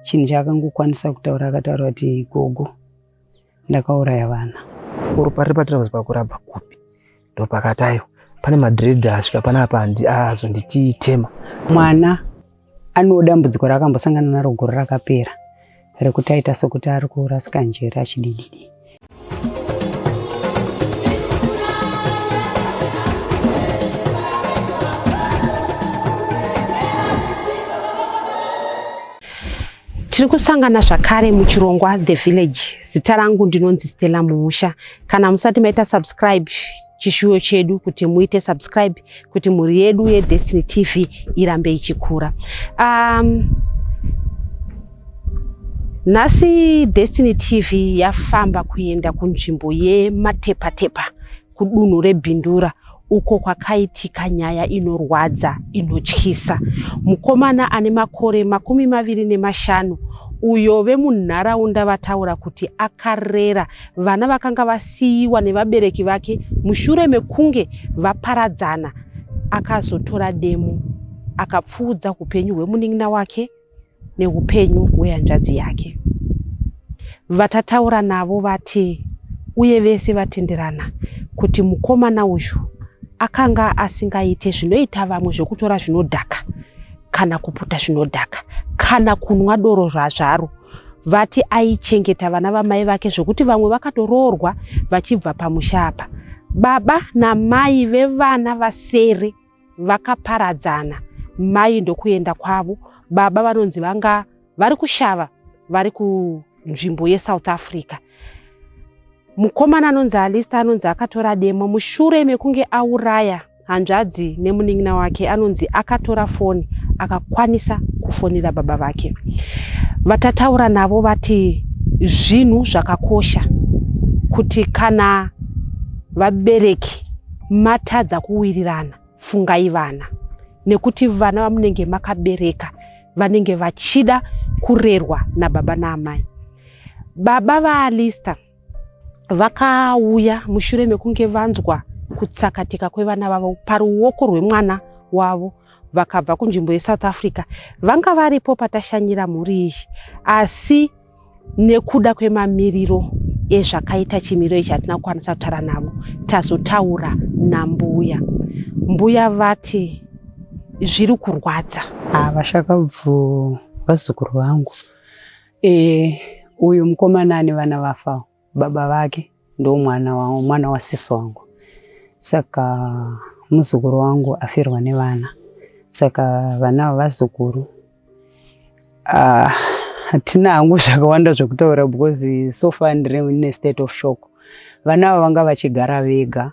Chinhu chaakangokwanisa kutaura akataura kuti gogo ndakauraya vana. Ropa riri patirauzi pako rabva kupi? Ndopakati aiwa pane madhiredhi asvika panapa azondititema. Mwana anewo dambudziko raakambosangana naro gore rakapera rekuti aita sekuti ari kurasika njere achidididi. Tiri kusangana zvakare muchirongwa The Village. Zita rangu ndinonzi Stella Muusha. Kana musati maita subscribe, chishuwo chedu kuti muite subscribe kuti mhuri yedu yeDestiny TV irambe ichikura. Nhasi Destiny TV yafamba kuenda kunzvimbo yeMatepatepa kudunhu reBindura uko kwakaitika nyaya inorwadza inotyisa. Mukomana ane makore 25 uyo vemunharaunda vataura kuti akarera vana vakanga vasiyiwa nevabereki vake mushure mekunge vaparadzana akazotora demo akapfuudza hupenyu hwemunin'ina wake neupenyu hwehanzvadzi yake. Vatataura navo vati uye vese vatenderana kuti mukomana uyu akanga asingaite zvinoita vamwe zvekutora zvinodhaka kana kuputa zvinodhaka kana kunwa doro zvazvaro. Vati aichengeta vana vamai vake zvekuti vamwe vakatoroorwa vachibva pamusha apa. Baba namai vevana vasere vakaparadzana, mai ndokuenda kwavo, baba vanonzi vanga vari kushava vari kunzvimbo yeSouth Africa. Mukomana anonzi Alista anonzi akatora demo mushure mekunge auraya hanzvadzi nemunin'ina wake anonzi akatora foni akakwanisa kufonera baba vake. Vatataura navo vati zvinhu zvakakosha kuti kana vabereki matadza kuwirirana fungai vana nekuti vana vamunenge makabereka vanenge vachida kurerwa nababa naamai. Baba vaAlista vakauya mushure mekunge vanzwa kutsakatika kwevana vavo paruoko rwemwana wavo vakabva kunzvimbo yeSouth Africa. Vanga varipo patashanyira mhuri iyi asi nekuda kwemamiriro ezvakaita chimiro ichi hatina kukwanisa kutaura navo. Tazotaura nambuya. Mbuya vati zviri kurwadza. Vashakabvu vazukuru vangu. E, uyu mukomana ane vana vafa baba vake ndo mwana wangu, mwana wasisi wangu. Saka muzukuru wangu afirwa nevana. Saka vana vazukuru hatina hangu zvakawanda zvekutaura because so far ndiri in a state of shock. Vana ava vanga vachigara vega,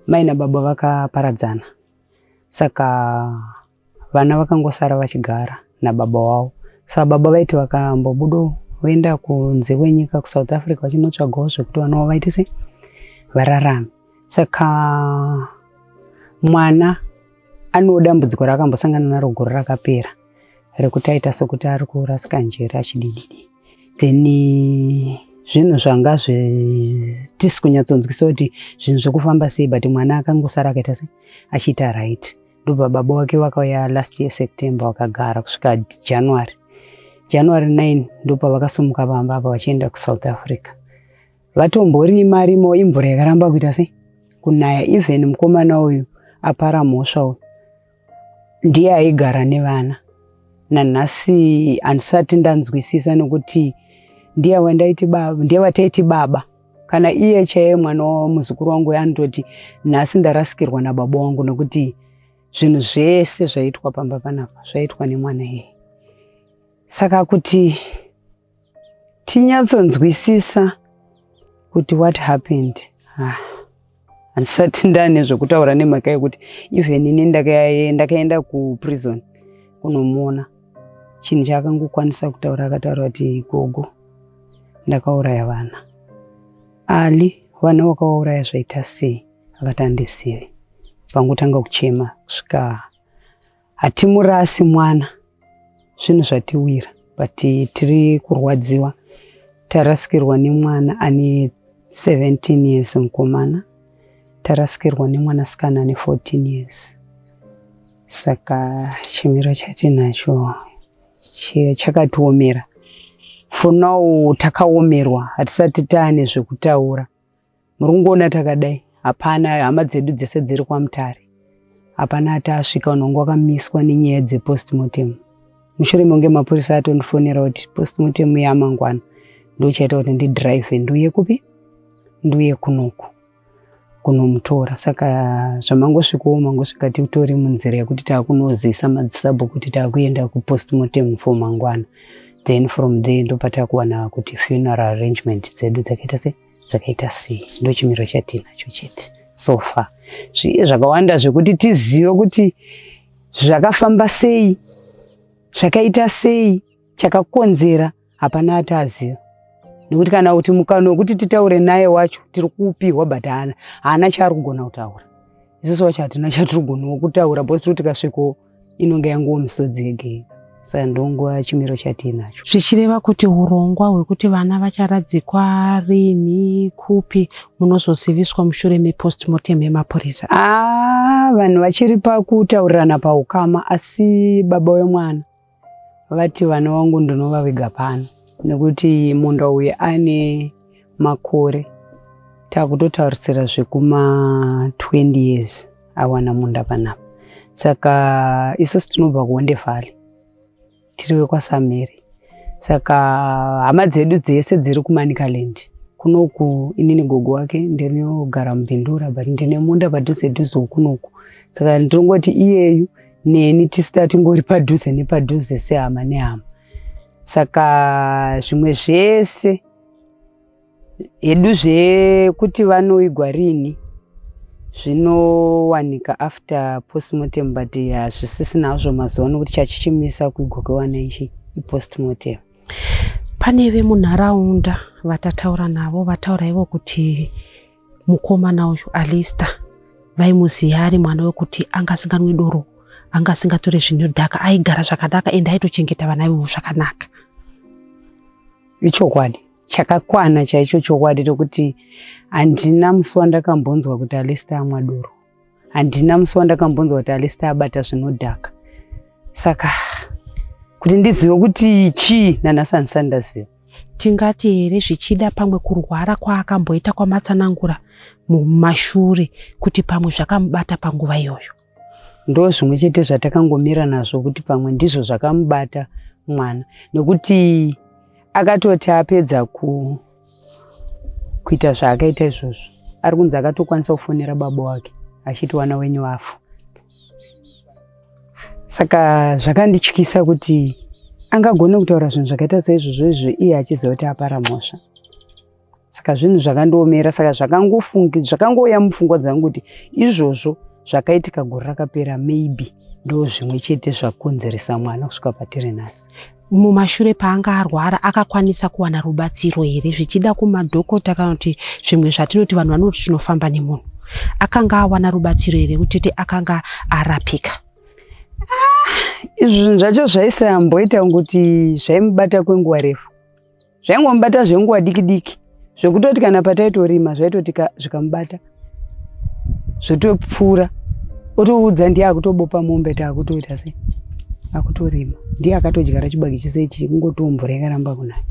mai nababa vakaparadzana. Saka vana vakangosara vachigara nababa wavo. Saka baba vaiti vakambobuda voenda kunze kwenyika kuSouth Africa vachinotsvagawo zvekuti vana vavo vaite sei vararame. Saka mwana anewo dambudziko raakambosangana naro gore rakapera rekuti aita sekuti ari kurasika njere achidididi. Then zvinhu zvanga tisi kunyatsonzwisa kuti zvinhu zvekufamba sei but mwana akangosara akaita sei achiita right. Ndobva baba wake vakauya last year September vakagara kusvika January. January 9 ndopavakasimuka pamba apa vachienda kuSouth Africa. Vatomborima rimo imvura yakaramba kuita sei kunaya. Even mukomana uyu apara mhosva uyu ndiye aigara nevana. Nanhasi handisati ndanzwisisa nekuti ndiye wandaiti baba, ndiye wataiti baba. Kana iye chaiye mwana wamuzukuru wangu anototi nhasi ndarasikirwa nababa wangu nekuti zvinhu zvese zvaitwa pamba panapa zvaitwa nemwana iyeye. Saka kuti tinyatsonzwisisa kuti what happened, handisati ndane zvekutaura nemhaka yekuti even ini ndakaenda kuprison kunomuona. Chinhu chaakangokwanisa kutaura akataura kuti gogo ndakauraya vana. Ali vana vakauraya zvaita sei? Akati handizivi. Pangotanga kuchema kusvika hatimurasi mwana, zvinhu zvatiwira but tiri kurwadziwa. Tarasikirwa nemwana ane 17 years mukomana, tarasikirwa nemwanasikana ane 14 years. Saka chimiro chatinacho Chakatiomera. For now takaomerwa, hatisati taane zvekutaura. Muri kungoona takadai, hapana. Hama dzedu dzese dziri kwaMutare, hapana atasvika. Vanhu vanga vakamiswa nenyaya dzepostmortem. Mushure mekunge mapurisa atondifonera kuti postmortem yamangwana, ndochaita kuti ndidhiraivhe ndiuye kupi, ndiuye kunoku kunomutora. Saka zvamangosvikawo, mangosvika titori munzira yekuti taakunozisa madzisabhuku kuti taakuenda kupostmortem for mangwana. Then from there ndopatakuwana kuti funeral arrangement dzedu dzakaita sei, dzakaita sei. Ndochimiro chatinacho chete so far. Zviye zvakawanda zvekuti tizive kuti zvakafamba sei, zvakaita sei, chakakonzera, hapana ataziva, nekuti kana kuti mukana wekuti titaure naye wacho tiri kuupihwa, but haana chaari kugona kutaura. Isusu wacho hatina chatiri kugonawo kutaura, because tiri tikasvikawo inonge yanguwo misodzi yega yega. Saka ndonguva chimiro chatiinacho. Zvichireva kuti urongwa hwekuti vana vacharadzikwa rini, kupi, munozoziviswa mushure mepostmortem yemapurisa? Ah, vanhu vachiri pakutaurirana paukama, asi baba wemwana vati, "Vana vangu ndinovaviga pano, nekuti munda uyu ane makore." Takutotarisira zvekuma 20 years awana munda panapa. Saka isusu tinobva kuHonde Valley, tiri vekwaSamere. Saka hama dzedu dzese dziri kuManicaland kunoku. Inini gogo wake ndinogara muBindura, but ndine munda padhuze dhuze kunoku. Saka ndinongoti iyeyu neni tisita tingori padhuze nepadhuze sehama nehama. Saka zvimwe zvese hedu zvekuti vanoigwa rini zvinowanika after postmortem, but hazvisisina hazvo mazuva ano, kuti chachichimisa kuigwa kwevana ichi ipostmortem. Pane vemunharaunda vatataura navo, vataura ivo kuti mukomana uyu Alister vaimuziva ari mwana wekuti anga asinganwi doro, anga asingatore zvinodhaka, aigara zvakanaka ende aitochengeta vana vevo zvakanaka. Ichokwadi chakakwana chaicho, chokwadi, nekuti handina musi wandakambonzwa kuti Alister amwa doro, handina musi wandakambonzwa kuti Alister abata zvinodhaka. Saka kuti ndizive kuti chii, nanhasi handisati ndaziva. Tingati here zvichida pamwe kurwara kwaakamboita kwamatsanangura mumashure, kuti pamwe zvakamubata panguva iyoyo? Ndo zvimwe chete zvatakangomira nazvo, kuti pamwe ndizvo zvakamubata mwana, nekuti akatoti apedza kuita zvaakaita izvozvo, ari kunzi akatokwanisa kufonera baba wake achiti, "Wana wenyu vafa." Saka zvakandityisa kuti angagone kutaura zvinhu zvakaita saizvozvo izvo, iye achiziva kuti apara mhosva. Saka zvinhu zvakandiomera. Saka zvakangouya mupfungwa dzangu kuti izvozvo zvakaitika gore rakapera, maybe ndo zvimwe chete zvakonzeresa mwana kusvika patiri nhasi. Mumashure paanga arwara, akakwanisa kuwana rubatsiro here, zvichida kumadhokota kana kuti zvimwe zvatinoti vanhu vanoti tinofamba nemunhu? Akanga awana rubatsiro here kutete, akanga arapika? Izvi zvinhu zvacho zvaisamboita kuti zvaimubata kwenguva refu, zvaingomubata zvenguva diki diki, zvekutoti kana pataitorima zvaitoti zvikamubata zvotopfuura, otoudza ndiye akutobopa mombe, taakutoita sei, akutorima, ndiye akatodyara chibage chese ichi, kungotiwo mvura yakaramba kunaya.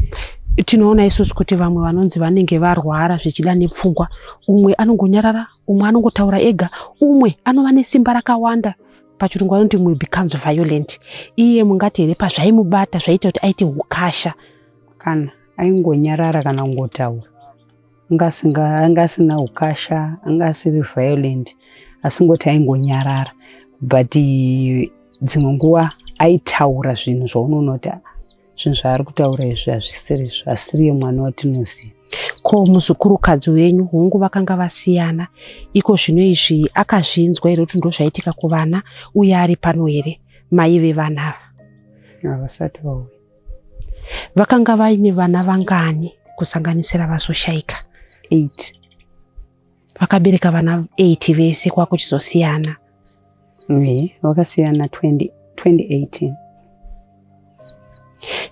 Tinoona isusu kuti vamwe vanonzi vanenge varwara zvichida nepfungwa, umwe anongonyarara, umwe anongotaura ega, umwe anova nesimba rakawanda, pachirungu vanoti mumwe becomes violent. Iye mungati here pazvaimubata zvaita kuti aite ukasha? Kana aingonyarara kana kungotaura, anga asina ukasha, anga asiri violent, asingoti aingonyarara. But dzimwe nguva aitaura zvinhu zvaunoona kuti, "Ah, zvinhu zvaari kutaura izvi hazvisiri izvo, asiriye mwana watinoziva." Ko muzukurukadzi wenyu, hongu vakanga vasiyana, iko zvino izvi akazvinzwa here kuti ndozvaitika kuvana, uye ari pano here mai vevana ava? Havasati vauya. Vakanga vaine vana vangani kusanganisira vazoshaika? 8. Vakabereka vana 8 vese, kwakuchizosiyana? Ehe, vakasiyana 20 2018.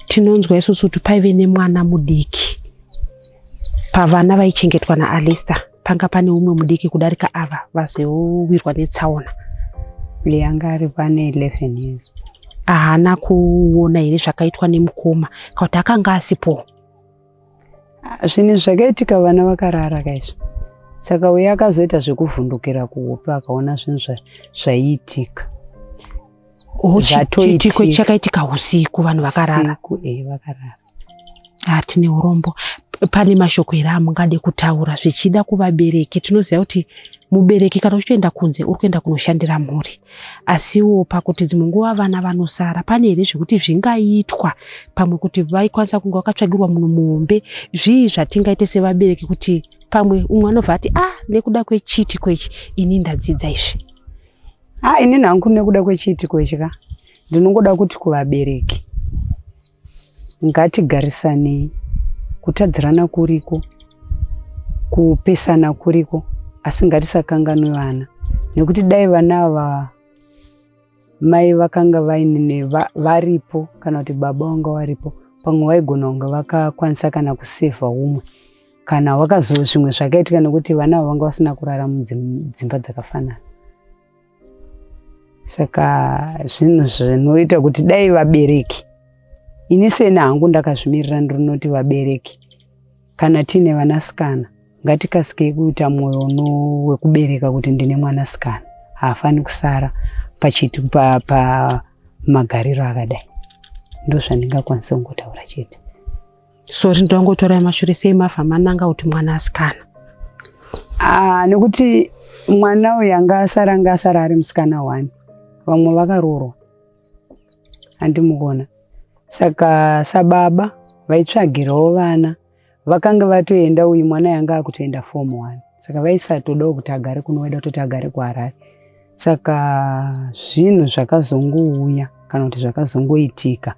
Tinonzwa isusu kuti paive nemwana mudiki pavana vaichengetwa naAlister, panga pane umwe mudiki kudarika ava vazowirwa netsaona. Iye anga ari pane 11 years. Haana kuona here zvakaitwa nemukoma kana kuti akanga asipo? Zvinhu zvakaitika vana vakarara kaizvi. Saka uye akazoita zvekuvhundukira kuhope akaona zvinhu zvaiitika. Chiitiko chakaitika usiku vanhu vakarara. Usiku, vakarara. Tine urombo. Pane mashoko here amungade kutaura zvichida kuvabereki? Tinoziva kuti mubereki kana uchitoenda kunze uri kuenda kunoshandira mhuri, asiwo pakuti dzimwe nguva vana vanosara, pane here zvekuti zvingaitwa pamwe kuti vaikwanisa kunge vakatsvagirwa munhu muhombe? Zvii zvatingaite sevabereki kuti pamwe umwe anobva ati nekuda kwechiitiko ichi ini ndadzidza izvi? Inini hangu nekuda kwechiitiko ichi ka ndinongoda kuti kuvabereki ngatigarisanei, kutadzirana kuriko, kupesana kuriko, asi ngatisakanganwe vana, nekuti dai vana ava mai vakanga vaine varipo kana kuti baba vanga varipo, pamwe vaigona kunge vakakwanisa kana kusevha umwe kana wakazo zvimwe zvakaitika, nekuti vana ava vanga vasina kurara mudzimba dzakafanana. Saka zvinhu zvinoita kuti dai vabereki, ini seni hangu ndakazvimirira, ndinoti vabereki kana tiine vanasikana ngatikasikei kuita mwoyo wekubereka kuti ndine mwanasikana, haafani kusara pamagariro akadai. Ndozvandingakwanisa kungotaura chete. Sori, ndongotora mashure, sei mabva mananga kuti mwanasikana? Nekuti mwana uyu anga asara ari musikana one, vamwe vakaroorwa, handimukona. Saka sababa vaitsvagirawo vana vakanga vatoenda, uyu mwana yanga akutoenda form 1, saka vaisatodawo kuti agare kuno, vaida kutoti agare kuHarare. Saka zvinhu zvakazongouya kana kuti zvakazongoitika,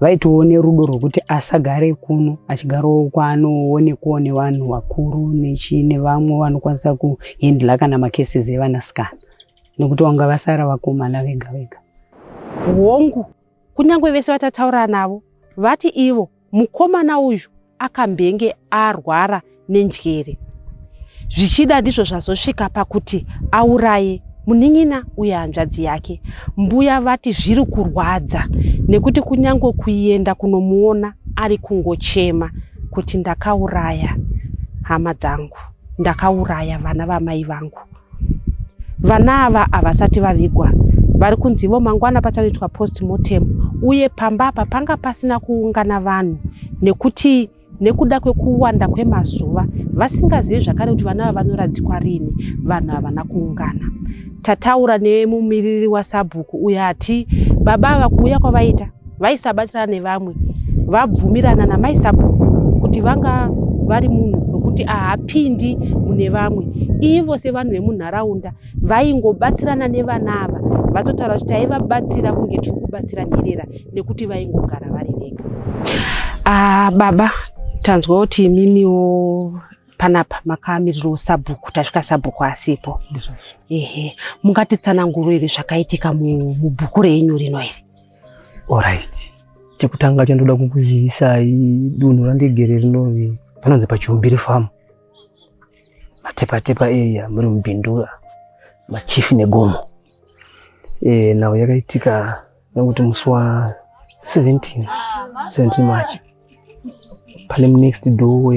vaitoone rudo rwekuti asagare kuno, achigarawo kwaanoonekwawo nevanhu vakuru nevamwe vanokwanisa kuhandle kana macases evanasikana, nekuti vanga vasara vakomana vega vega. Hongu, kunyange vese vatataura navo vati ivo mukomana uyu akambenge arwara nenjere, zvichida ndizvo zvazosvika pakuti auraye munin'ina uye hanzvadzi yake. Mbuya vati zviri kurwadza nekuti kunyange kuenda kunomuona ari kungochema kuti ndakauraya hama dzangu, ndakauraya vana vamai vangu. Vana ava havasati vavigwa, vari kunzi ivo mangwana pachanoitwa postmortem, uye pamba apa panga pasina kuungana vanhu nekuti nekuda kwekuwanda kwemazuva vasingazivi zvakare kuti vana ava vanoradzikwa rini, vanhu havana kuungana. Tataura nemumiriri wasabhuku uyo ati baba ava kuuya kwavaita vaisabatirana nevamwe, vabvumirana namai sabhuku kuti vanga vari munhu wekuti haapindi mune vamwe. Ivo sevanhu vemunharaunda vaingobatsirana nevana ava, vatotaura kuti taivabatsira kunge tiri kubatsira nherera nekuti vaingogara vari vega. Baba, tanzwa kuti imimiwo panapa makamirirawo sabhuku, tasvika sabhuku asipo. Ehe, mungatitsananguro here zvakaitika mubhuku renyu rino iri? Alright, chekutanga chandoda kukuzivisai, dunhu randigere rinovi panonzi paChiumbiri Farm, Matepatepa area, muri muBindura, machief negomo. Nhau yakaitika nekuti musi wa 17 17 March pane next door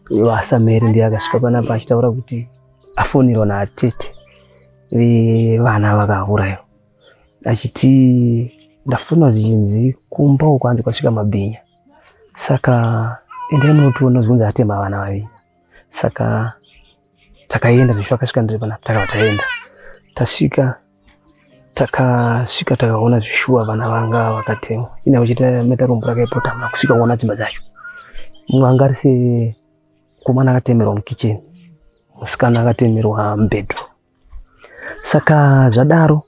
wevaSamere ndiye akasvika panapa achitaura kuti afonirwa naatete vevana vakaurayiwa, achiti ndafonwa zvichinzi kumba uko hanzi kwasvika mabhinya, saka endai munotiona, zvinonzi atema vana vaviri. Saka takaenda, zvisho akasvika ndiri panapa, takabva taenda. Tasvika, takasvika takaona zvishuwa vana vanga vakatemwa. Ina kuchita meta rombo rakaipota, hamuna kusvika kuona dzimba dzacho. Mumwe anga ari semukomana akatemerwa mukicheni, musikana akatemerwa mubedroom. Saka zvadaro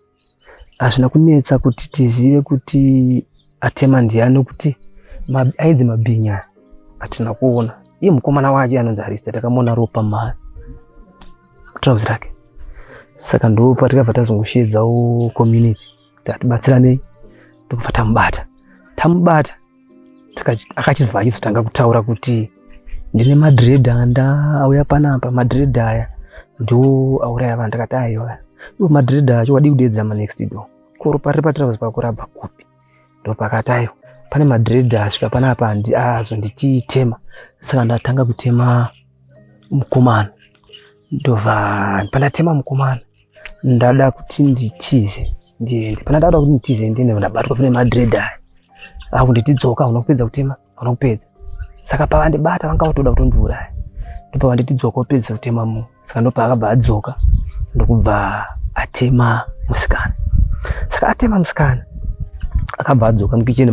hazvina kunetsa kuti tizive kuti atema ndiani, nekuti ainzi mabhinya hatina kuona. Iye mukomana wacho anonzi Arista, takamuona ropa mutrauzi rake. Saka ndo patikabva tazongosheedzawo community kuti atibatsiranei, ndokubva tamubata. Tamubata, akachibva achizotanga kutaura kuti ndine madhiredhi anda auya panapa, madhiredhi aya ndo auraya vanhu. Ndakati aiwa, iwo madhiredhi acho wadii kudeedza manext door? Ko ropa riri patirauzi pako rabva kupi? Ndopakati aiwa pane madhiredhi asvika panapa azonditi tema, saka ndatanga kutema mukomana. Ndobva pandatema mukomana ndada kuti nditize ndiende, pandada kuti nditize ndiende ndabatwa pane madhiredhi aya akunditi dzoka, hauna kupedza kutema, hauna kupedza. Saka pavandibata vanga vatoda kutondiuraya, ndopavanditi dzoka upedze kutema munhu. Saka ndopaakabva adzoka ndokubva atema musikana. Saka atema musikana akabva adzoka mukicheni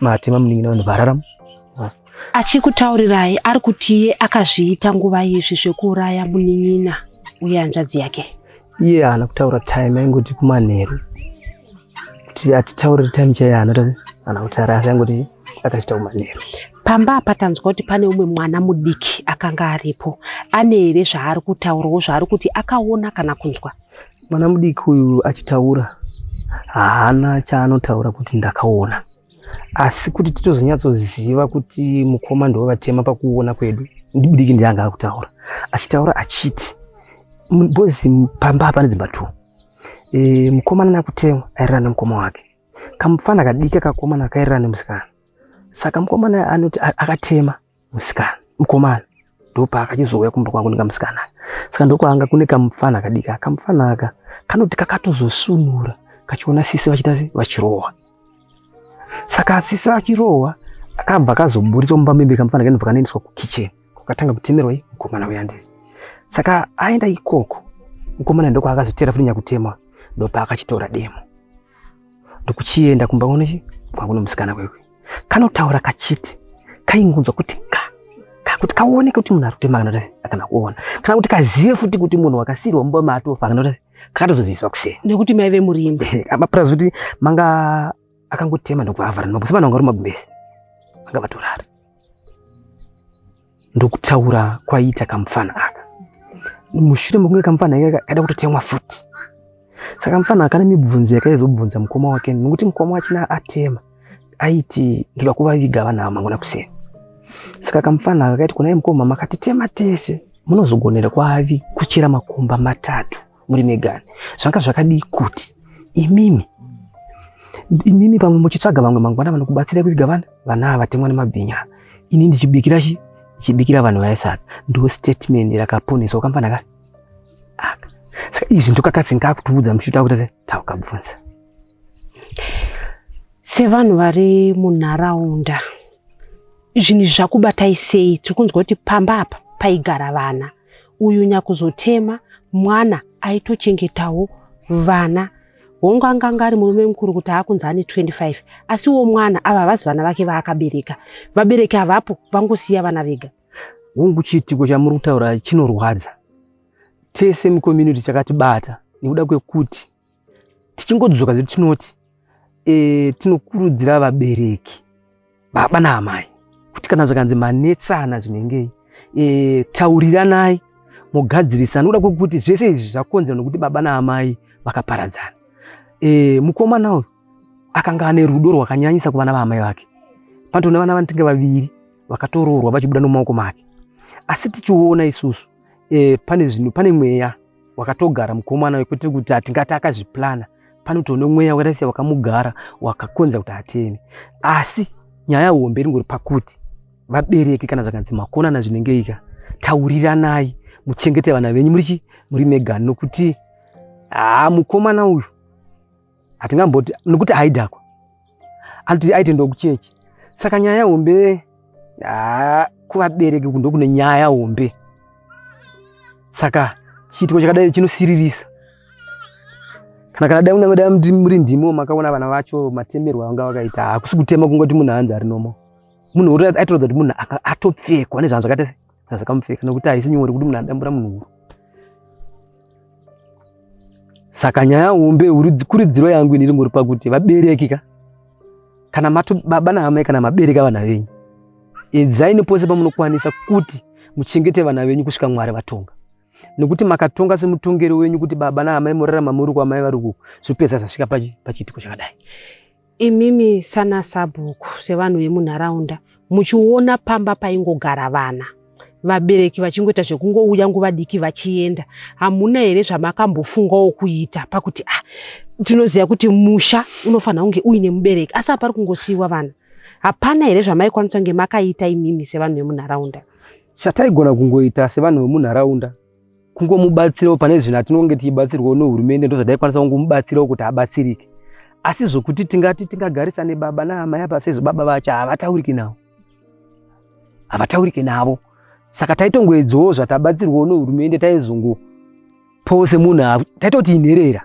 matema munin'ina vanhu vararama. Achikutaurirai ari kuti iye akazviita nguva izvi zvekuuraya munin'ina uye hanzvadzi yake? Iye haana kutaura time, aingoti kumanheru. Kuti atitaurire time chaiyo haana kutaura, asi aingoti akachiita kumanheru. Pamba apa tanzwa kuti pane umwe mwana mudiki akanga aripo. Ane here zvaari kutaurawo zvaari kuti akaona kana kunzwa? Mwana mudiki uyu achitaura haana chaanotaura kuti ndakaona, asi kuti titozonyatsoziva kuti mukoma ndivo vatema pakuona kwedu, mudiki ndiye anga akutaura, achitaura achiti bhozi pamba apa pane dzimba 2. Mukomana nakutemwa airara nemukoma wake, kamufana kadiki kakomana kairara nemusikana. Saka mukomana anoti akatema musikana, mukomana ndopaakachizouya kumba kwangu nekamusikana aka. Saka ndokwaanga kune kamufana kadiki aka, kamufana aka kanoti kakatozosunura kachiona sisi vachiita se vachirohwa. Saka sisi vachirohwa akabva kazoburitswa mumba membe kamufana kanobva kanoendeswa kukicheni kwakatanga kutemerwa mukomana uya ndizvo. Saka aenda ikoko mukomana ndokwaakazotera futi nyakutema, ndopaakachitora demo ndokuchienda kumba kunochi kwangu nomusikana kwekwe. Kanotaura kachiti kaingunzwa kuti ka kuti kaoneke kuti munhu ari kutema kana kana kuona, kana kuti kazive futi kuti munhu wakasiyirwa mumba maatofa kana kuti kakatozoziviswa kuseni nekuti maive murima. Mapurazi kuti manga akangotema ndokubva avhara nemagumbezi, vanhu vanga vari mumagumbezi vanga vatorara. Ndokutaura kwaiita kamufana aka mushure mekunge kamufana aka kada kutotemwa futi. Saka mufana aka nemibvunzo yakaizobvunza mukoma wake, nokuti mukoma wachina atema aiti ndoda kuvaviga vanhu ava mangwana kuseni. Saka kamufana aka kaiti kuna mukoma, makatitema tese munozogonera kwavi kuchera makomba matatu muri megani, zvanga zvakadii kuti imimi pamwe muchitsvaga vamwe mangwana vanokubatsirai kuviga vana vana ava vatemwa nemabhinya, ini ndichibikira vanhu vaya sadza. Ndo statement rakaponeswa kamufana aka aka. Saka izvi ndokakatsi ngakutiudza mushuta kuti taukabvunza. Sevanhu vari munharaunda, zvinhu izvi zvakubatai sei? Tiri kunzwa kuti pamba apa paigara vana, uyu nyakuzotema mwana aitochengetawo vana. Hongu anga ari murume mukuru kuti aakunzi ane 25, asiwo mwana ava havazi vana vake vaakabereka. Vabereki havapo, vangosiya vana vega. Hongu chiitiko chamuri kutaura chinorwadza tese mucommunity, chakatibata nekuda kwekuti tichingodzoka zvedu tinoti tinokurudzira vabereki baba naamai kuti kana zvakanzi manetsana zvinengei tauriranai mugadzirisana, nekuda kwekuti zvese izvi zvakonzerwa nekuti baba naamai vakaparadzana. Mukomana uyu akanga ane rudo rwakanyanyisa kuvana vaamai vake, panotone vana vanotenge vaviri vakatoroorwa vachibuda nomumaoko make. Asi tichiona isusu pane zvinhu, pane mweya wakatogara mukomana wekuti kuti hatingati akazviplana, panotone mweya wakaita wakamugara wakakonza kuti ateme. Asi nyaya hombe iringori pakuti vabereki kana zvakanzi makonana zvinengeika, tauriranai muchengete vana venyu muri muri megani, nokuti mukomana uyu hatingamboti nokuti haidhakwa, anoti aitoendawo kuchechi. Saka nyaya hombe kuvabereki ndokune nyaya hombe. Saka chiitiko chakadai chinosiririsa. Kana dai unenge dai muri ndimo makaona vana vacho matemerwo avanga vakaita, hakusi kutema kungoti munhu anzi ari nomo. Munhu aitoratidza kuti munhu atopfekwa nezvanhu zvakaita se zvakamupfeka, nokuti haisi nyore kuti munhu adambura munhu huru. Saka nyaya hombe kurudziro yangu ini iringori pakuti vabereki ka kana baba naamai kana mabereka vana venyu, edzai nepose pamunokwanisa kuti muchengete vana venyu kusvika Mwari vatonga. Nekuti makatonga semutongero wenyu kuti baba naamai morarama muri kwamai vari uku, zvopedza zvasvika pachiitiko chakadai. Imimi sana sabhuku sevanhu vemunharaunda muchiona pamba paingogara vana, vabereki vachingoita zvekungouya nguva diki vachienda, hamuna here zvamakambofungawo kuita pakuti Tinoziva kuti musha unofanira kunge uine mubereki, asi hapari kungosiyiwa vana. Hapana here zvamaikwanisa kunge makaita imimi sevanhu vemunharaunda? Chataigona kungoita sevanhu vemunharaunda kungomubatsirawo pane zvinhu atinonge tichibatsirwawo nehurumende, ndozvataikwanisa kungomubatsirawo kuti abatsirike. Asi zvokuti tingati tingagarisane baba naamai apa, sezvo baba vacho havatauriki navo, havatauriki navo, saka taitongoedzawo zvatabatsirwawo nehurumende. Taizongopawo semunhu, taitoti inherera,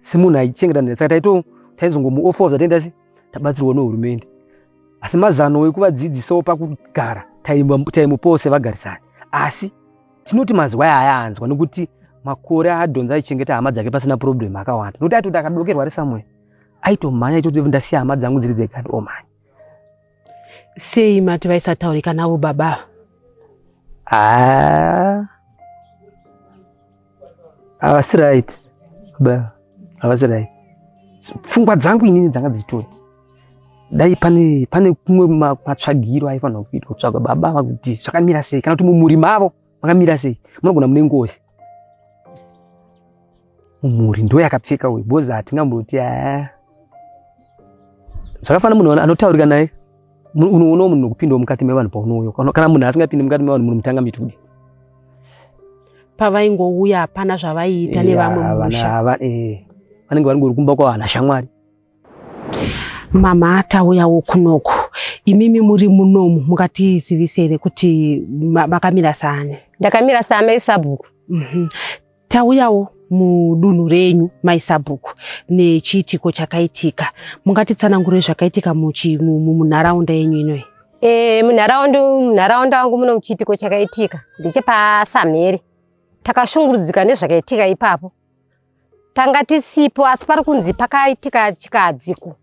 semunhu aichengeta nherera, saka taizongomuofawo zvataenda se tabatsirwa nehurumende. Asi mazano ekuvadzidzisawo pakugara taimupawo sevagarisani. Asi tinoti mazwa aya anzwa, nekuti makore adhonza aichengeta hama dzake pasina problem akawanda, nokuti aitoti akadokerwa ari somewhere aitomhanya, aitoti ndasiya hama dzangu dziri dzega, omhanya. Sei mati vaisataurika navo baba? Haa, havasi right baba, havasi right. Pfungwa dzangu inini dzanga dzichitoti dai pane kumwe matsvagiro aifanirwa kuitwa, kutsvaga baba ava kuti zvakamira sei, kana kuti mumhuri mavo makamira sei. Munogona mune ngozi mumhuri, ndo yakapfeka uyu, because hatingamboti haa, zvakafanana munhu anotaurika naye. Unoonawo munhu nokupindawo mukati mevanhu paunouya, kana munhu asingapindi mukati mevanhu, munhu mutanga muchiti kudii? Pavaingouya hapana zvavaiita nevamwe mumusha? Vanenge vari kumba kwavo, hana shamwari. Mama, tauyawo kunoku, imimi muri munomu, mungatizivise here kuti makamira sani? Ndakamira saamai sabhuku. Tauyawo mudunhu renyu, mai sabhuku, nechiitiko chakaitika. Mungatitsanangurire zvakaitika munharaunda yenyu inoyi? Munharaunda wangu muno, chiitiko chakaitika ndechepaSamhere. Takashungurudzika nezvakaitika ipapo. Tanga tisipo, asi pari kunzi pakaitika chikadziko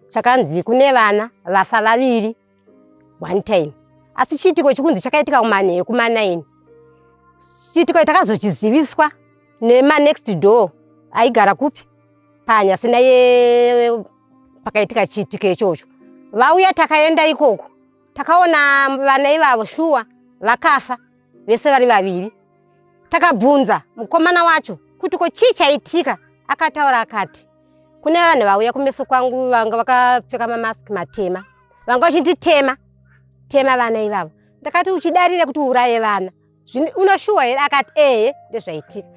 chakanzi kune vana vafa vaviri one time. Asi chiitiko chikunzi chakaitika kumanheru kuma9. Chiitiko takazochiziviswa nemanext door aigara kupi panyasina ye pakaitika chiitiko ichocho. Vauya, takaenda ikoko, takaona vana ivavo shuwa vakafa vese vari vaviri. Takabvunza mukomana wacho kuti ko chii chaitika. Akataura akati kune vanhu vauya kumeso kwangu, vanga vakapfeka mamaski matema, vanga vachinditema tema vana ivavo. Ndakati uchidarire kuti uuraye vana, unoshuwa here? Akati ehe, ndezvaitika.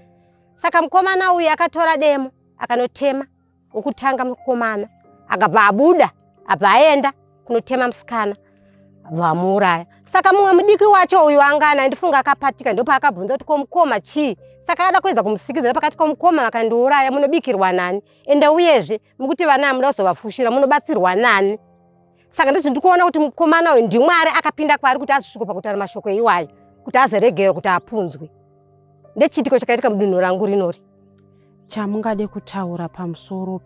Saka mukomana uyu akatora demo akanotema wokutanga mukomana, akabva abuda, abva aenda kunotema musikana, vamuuraya. Saka mumwe mudiki wacho uyu angana ndifunga akapatika, ndopaakabvunza kuti ko mukoma chii. Saka ada kuedza kumusikidzira pakati, ko mukoma vakandiuraya munobikirwa nani? Ende uyezve mukuti vana amuda kuzovafushira, munobatsirwa nani? Saka ndizvo ndikuona kuti mukomana uyu ndimwari akapinda kwaari kuti azosvika pakutaura mashoko iwayo, kuti azoregerwa, kuti apunzwe. Ndechiitiko chakaitika mudunhu rangu rinori. Chamungade kutaura pamusoro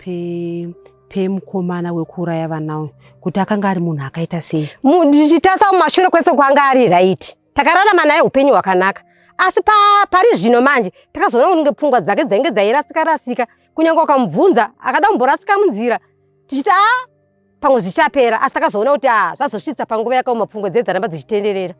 pemukomana wekuuraya vana uyu, kuti akanga ari munhu akaita sei? Ndichitarisa mumashure kwese kwanga ari right, takararama naye upenyu hwakanaka. Asi pari zvino manje takazoona kunge pfungwa dzake dzainge dzairasika rasika. Kunyange ukamubvunza, akada kumborasika munzira, tichiti a pamwe zvichapera, asi takazoona kuti a zvazosvitsa panguva yakaoma, pfungwa dzedu dzaramba dzichitenderera.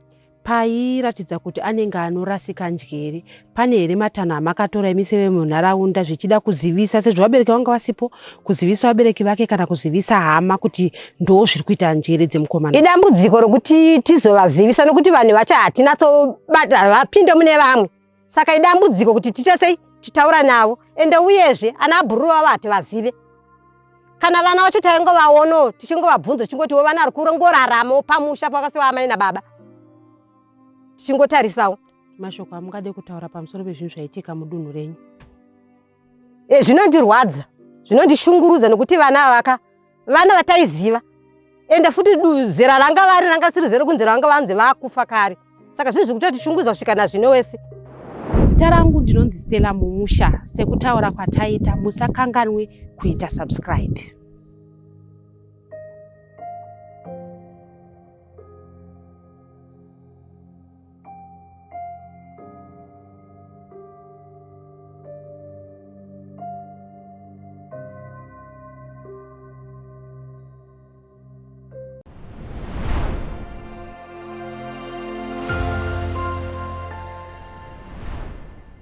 Pairatidza kuti anenge anorasika njere, pane here matanho amakatora imi sevemunharaunda, zvichida kuzivisa, sezvo vabereki vanga vasipo, kuzivisa vabereki vake kana kuzivisa hama kuti ndo zviri kuita njere dzemukomana? Idambudziko rokuti tizovazivisa, nokuti vanhu vacho hatinatsobata, vapinde mune vamwe. Saka idambudziko kuti tiite sei titaura navo. Ende uyezve ana bhururu vavo hativazive, kana vana vacho taingovaonawo, tichingovabvunza, tichingotiwo vana vari kurongoraramawo pamusha pakasiwa amai nababa, tichingotarisawo. Mashoko amungade kutaura pamusoro pezvinhu zvaitika mudunhu renyu? Zvinondirwadza, zvinondishungurudza, nokuti vana vaka vana vataiziva. Ende futi zera ranga vari ranga risiri zera kunzi ranga vanzi vakufa kare. Saka zvinhu zviri kutotishungurudza kusvika nazvino wese. Zita rangu ndinonzi Stella Mumusha. Sekutaura kwataita, musakanganwe kuita subscribe.